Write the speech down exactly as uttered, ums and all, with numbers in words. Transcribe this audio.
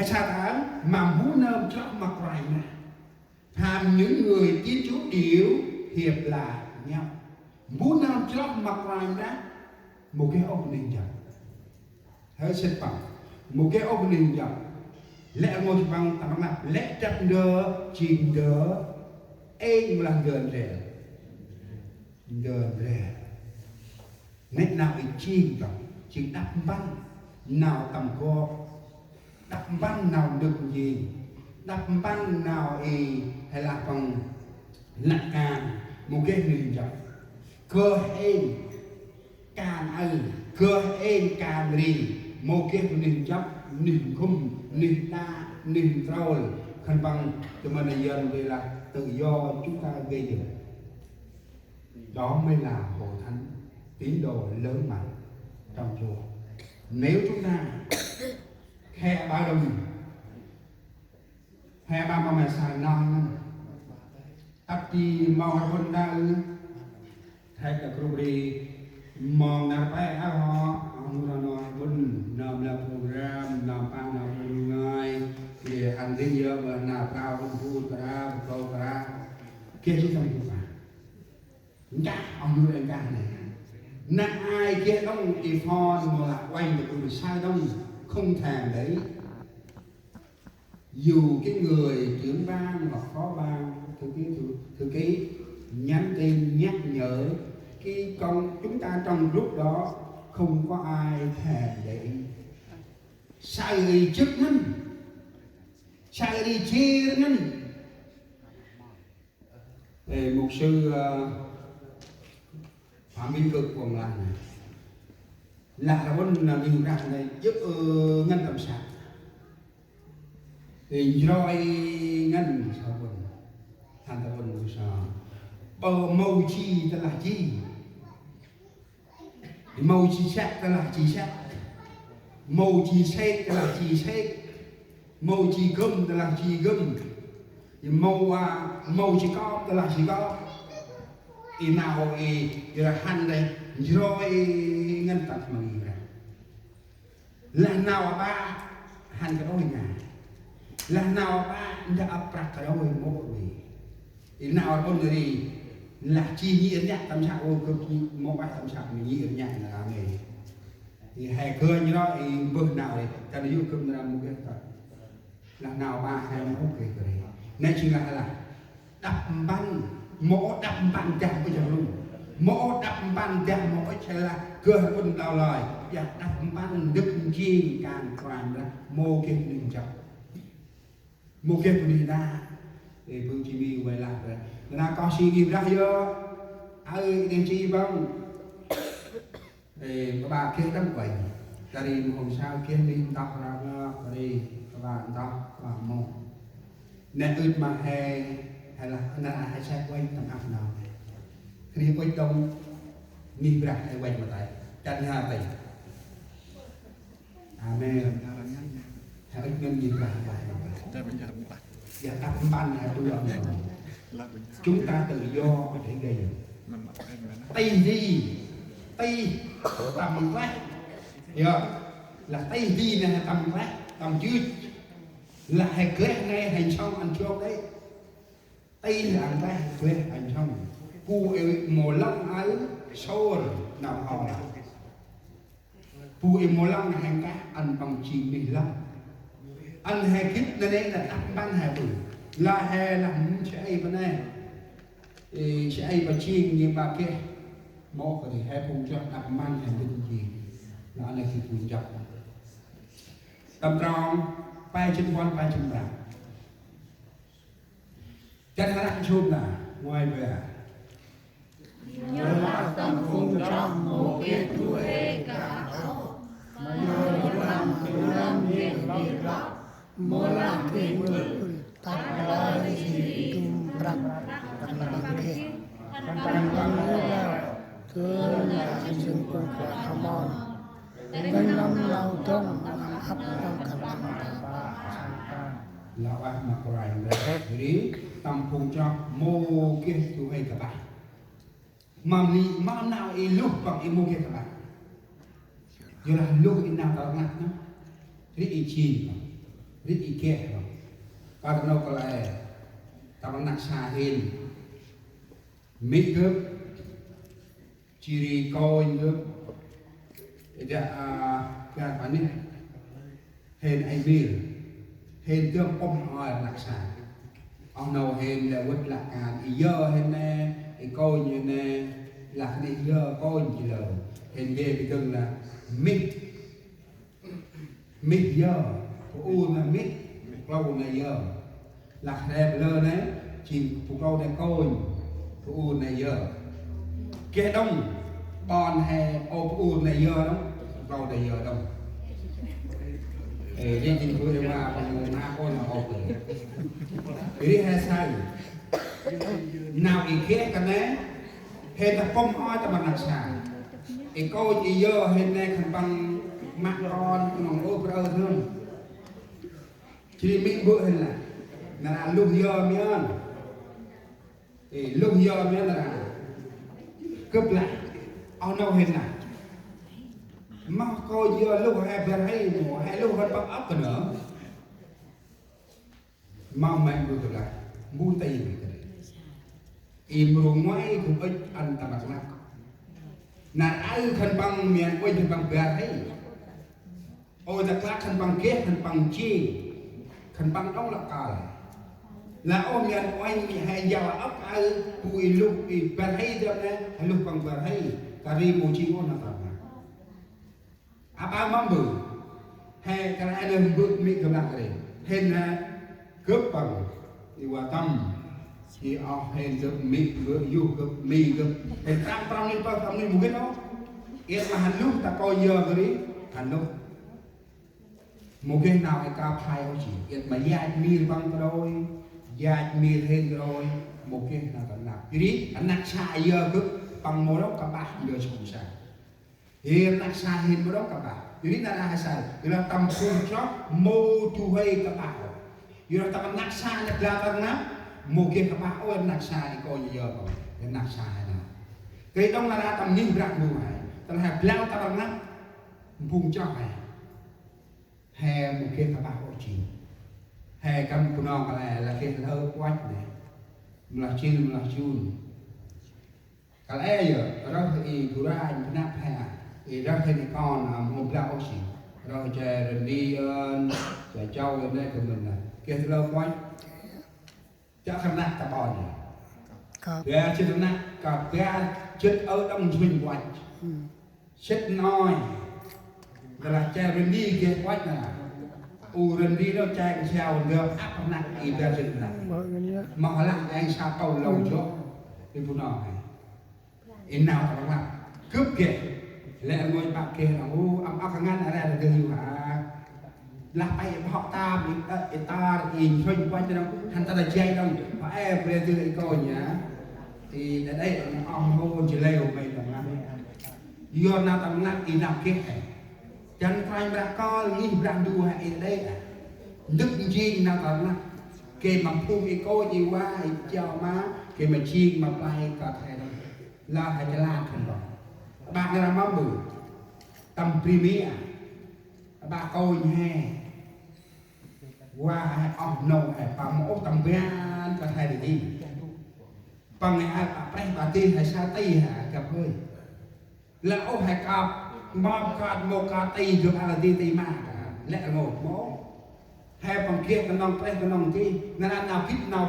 Sa ta ma mbu nơm chroh ma Kôranh Brah. Hăm những người tin Chúa đều hiệp lại nhau. Mbu nơm chroh ma Kôranh Brah, mâu geh ôh neh nchăng. Hơi sĭt păng. Mâu geh ôh neh nchăng. Lĕ rngôch păng tâm rnglăp, lĕ drăp ndơ, jêng ndơ, êng mâu lah ndơ ndrel. Ndơ ndrel. Nĕ nau i jêng tŏ, jêng đăp mpăn nau tâm gop, đăp mpăn nau ndâk njêng, đăp mpăn nau i, hay lah păng lăp kan, mâu geh neh nchăng. Kơt êng kan aơ, kơt êng kan ri, mâu geh neh nchăng, neh nkhŭm, neh đă, neh ntrôl, khân păng, tơ ma nây Yuăn về là tự do chúng ta gây dựng. Đó mới là hội thánh tín đồ lớn mạnh trong Chúa. Nếu chúng ta khe ba đồng, khe ba ma mẹ sai non, tăp ti mong run đa ư, thek ta group ri, mong nar pe a ho, ong ra no bun, nơm la program, nơm păng nơm bun ngai, thì hành tin yơ, bơ na prao bun bu, kra, bơ kra, kê si tâm bu ba. Nchah, ong nui nchah nê. Năng ai geh đŏng i phone mâu lah uănh ta gŭ sa đŏng, không thèm đấy. Dù cái người trưởng ban hoặc phó ban, thư ký, thư, thư ký nhắn tin nhắc nhở cái con chúng ta trong group đó, không có ai thèm để ý. Saơ ri jêk ngăn, saơ ri jêr ngăn. Ê, mục sư, ờ, Phạm Minh Cực còn là nè. Là run nau Brah nê, yơk, ơ, ngăn tâm sat. Ê, njroi ngăn sa run. Hăn ta run sa. Bơ mâu ji ta lah ji. Mâu ji sek ta lah ji sek. Mâu ji sek ta lah ji sek. Mâu ji gŭm ta lah ji gŭm. Mâu, a, mâu ji kop ta lah ji kop. I nau i, i ra hăn đê, njroi ngăn tăp ma ngi ra. Lah nau a ƀă hăn kơ đôi ngai. Lah nau a ƀă nda ăp prăk kơ đôi mâu ri. I nau a ƀon ri. Lah ji nhĭ rnhă tâm sat ô gâp nhĭ mâu ƀă tâm sat nhĭ rnhă na rame. I he gơnh ro i mbơh nau ri. Kăn yô̆ gâp na ram mâu geh tăp. Lah nau a ƀă he mâu geh kơ ri. Nê jêng lah lah. Đăp mpăn, mâu đăp mpăn dah mâu jăk lŭng. Mâu đăp mpăn dah mâu ŭch lah gơh ŭn đau lơi. Yah đăp mpăn ndâk njêng kan Kôranh Brah mâu geh neh nchăng. Mâu geh bunuyh đă. Ê, bưng ji mi vay lah Brah. Nê nau koh si ngih Brah yơh. Aơ, nê ji băng. Ê, kơ ƀă geh đăm uănh. Kơ ri mâu hôm sao geh mi ntoh ra ngơ, kơ ri kơ ƀă ntoh, kơ ƀă mâu. Nê ưt ma he, he lah, nê he sek uănh tâm ăp nau. Kơ ri uănh đŏng, ngih Brah he uănh ma tay. Chăn ha tay. Amen. He ưt ngăn ngih Brah he uănh ma tay. Yah đăp mpăn he tu lăng. Chúng ta tự do có thể gây. Tih di, tih tâm nkleh. Yah, lah tih di nê tâm nkleh, tâm jưch. Lah he gleh nê he nsŏng ăn jok đê. Tih ăn gleh, gleh ăn nsŏng. Bu ê mâu lăng ai sôr nau hŏ lah. Bu ê mâu lăng he nkah ăn păng jêng mih lăng. Ăn he gĭt nanê̆ lah đăp mpăn he bu. Lah he lah mâu si ê pa nê. Ê, si ê pa jêng nê ƀă geh. Mâu kơ ri he phung chroh đăp mpăn he gĭt jêng. Lah ăn he gĭt bu jăk. Tâm trong, pe jê̆t puăn, pe jê̆t prăm. Chăn hra jum lah, ngoai ƀă. Nhơ lah tâm phung chroh mâu geh du huê kơt ôh. Mâu lăng kơ lăng geh bi rŏ. Mâu lah geh mưl. Tăp lơi jêng dŭm prăk. Khân păng geh. Khân păng geh. Kơt lah jêng phung klah Amôn. Têng nâm nau dŏng, nâm ăp nâm kăn ăn ta. Lah ueh ma Kôranh Brah. Ri tâm phung chroh mâu geh du huê kơt ƀă. Mâm ni, mâm nau i luh păng i mâu geh kơt ƀă. Yơh lah luh i nau tâm rnglăp nơh. Ri i jêng păng. Ri i geh. Kơt nô kăl e. Tâm rnăk sa hên. Mê̆ gâp. Jêh ri kônh gâp. Ê, dah, a, gah pa neh. Hên ay mir. Hên dơm pŭm hoi rnăk sa. Oh nô hên lĕ wât lah kan. I yơ hên nê. I kônh hên nê. Lah nê yơ kônh jêh lơ. Hên geh bi dâng lah. Mê̆. Mê̆ yơ, bu ur nê mê̆, bu klâu nê yơ. Lah rep lơ nê, jêng bu klâu nê kônh, bu ur nê yơ. Geh đŏng, ƀon he, ô bu ur nê yơ đŏng, bu klâu nê yơ đŏng. Ê, jêng jêng bu ê ma, bu ur nê kônh nê ô bu. Ri he saơ. Nau i geh kơt nê, he ta pŭm oi ta ma rnăk sa. I kônh i yơ hên nê khân păng mă kon knŏng ôp rơ thơm. Jêh ri mê̆ bơ̆ hên lah. Nar aơ luh yơ miăn. Ê, luh yơ miăn nar aơ. Gâp lah. Oh nô hên lah. Mâu kônh yơ luh he bar hê mô, he luh khân păng âk kơt nơ. Mâu mê̆ bơ̆ gâp lah, mbu tih mê̆ gâp. I mru ngoai gâp ŭch ăn ta rnăk. Nar aơ khân păng mian ŭch khân păng bar hê. Ôi ta klă khân păng geh khân păng jêng. Khân păng đŏng lăp kăl. Lah ôh mian ŭch mi he jao âk aơ bu i luh i bar hê dơm nê, he luh păng bar hê. Kơt ri mâu jêng ôh nau ta rnăk. Aƀaơ mâm bơ̆. He kăl e nơh bơ̆ mê̆ gâp lah kơt ri. Hên he gâp păng. I wa tâm. I oh hên gâp mê̆ gâp yuh gâp mê̆ gâp. Hên prăm prăm ni pơh tâm ni mâu gĭt ôh. Iăt ma hăn luh ta kônh yơ kơt ri. Hăn luh. Mâu geh nau i kơp hê ôh jêh. Iăt ma yach mir păng kơt roi. Yach mir hên kơt roi. Mâu geh nau ta rnăk. Jêh ri rnăk sa yơ gâp păng mâu rŏk kơpah yơ sông sa. Ê, rnăk sa hên mâu rŏk kơpah. Yor ri nar aơ he saơ. Yor lah tâm phung chroh mâu du huê kơpah ôh. Yor lah tâm rnăk sa nê blau ta rnăk. Mâu geh kơpah ôh rnăk sa i kônh i yơ kônh. Rnăk sa he nơh. Kơt ri đŏng nar aơ tâm ngih Brah Ndu he. Tâm he blau ta rnăk. Phung chroh he. He mâu geh kơpah ôh jêng. He kăm Bunong kăl e lah geh lơ kuăch nê. Mlah jêng mlah jun. Kăl e yơh, rơh i bu ranh bơnăp he a. I rơh hên i kon a, mâu blau ôh si. Rơh che rơndi ơn, che châu ơn nê kơ mĭn a. Geh lơ kuăch. Chă kơ rnăk ta ƀon yơh. Kơp. Bar jê̆t rnăk, kơp bar jê̆t ơ đŏng nsing kuăch. Sĭt noi. Dah lah che rơndi geh kuăch nê. U rơndi nô che kơ siau ndơp ăp rnăk i bar jê̆t rnăk. Mâu lah eng sa tâu lâu jŏ. I Bunong he. I nau ta rnăk. Gâp geh. Lĕ rngôch pă geh nô. U, ăp ăp kơ ngăn a re rơdêh yu ha. Lah pay i bhok tam, i, ơ, i tar, i nsing kuăch nô. Hăn ta rơjay nô. Pă e bre dêh i kônh a. I đa đê nô oh hô jêh leo may nô ngăn. Yor nau ta rnăk i nau geh he. Dăn Kôranh Brah kơl ngih Brah Ndu he i đa đê a. Ndâk njêng nau ta rnăk. Geh ma phung i kônh i wa, i chao ma, geh ma jêng ma play kơt he nô. Lơ he jêh lah khân păng. Ƀă nar aơ mâm bơ̆. Tâm bri mi a. Ƀă kônh he. Wa he oh nô he păng mâu ôh tâm ban kơt he di di. Păng he a pă preh pă di he sa ti he gâp hơi. Lah ôh he kơp, mâm kơt mâu kơt ti gâp a lah di ti ma kơt. Lĕ rngôch mâu. He păng geh knŏng preh knŏng ti. Nar aơ nau gĭt nau